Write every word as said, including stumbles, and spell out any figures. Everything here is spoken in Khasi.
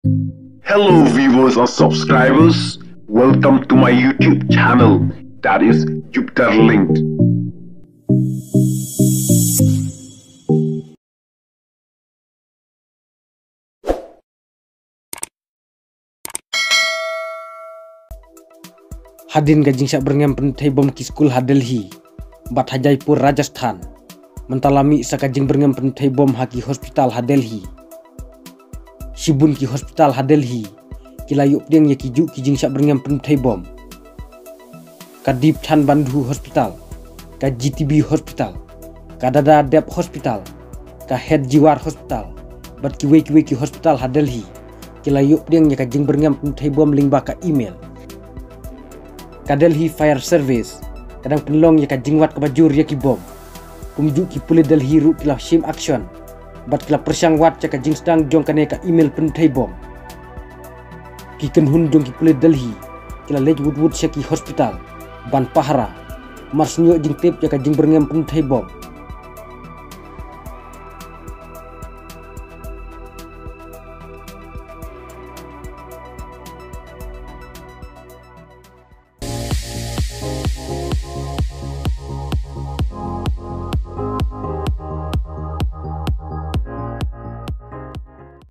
Hello viewers and subscribers, welcome to my YouTube channel, that is Jupiter Linked. Hadien ka jingshah byrngem pynthei bom ki skul ha Delhi bad ha Jaipur, Rajasthan, mynta la mih sa ka jingbyrngem pynthei bom ha ki hospital ha Delhi. Shibun ki hospital ha Delhi ki la ïoh pdiang ïa ki juh ki jingshah byrngem pynthei bom. Ka Deep Chandbandhu Hospital, ka G T B Hospital, ka Dada Deb Hospital, ka Head Jiwar Hospital bad kiwei kiwei ki hospital ha Delhi ki la ïoh pdiang ïa ka jingbyrngem pynthei bom lyngba ka email. Ka Delhi Fire Service ka dang pynlong ïa ka jingwad kaba jur ïa ki bom. Kumjuh ki pulit Delhi ruh ki la shim action bad ki la pyrshang wad ïa ka jingsdang jong kane ka email pynthei bom. Ki kynhun jong ki pulit Delhi ki la leit wut wut sha ki hospital ban pahara, mar shu ïoh jingtip ïa ka jingbyrngem pynthei bom.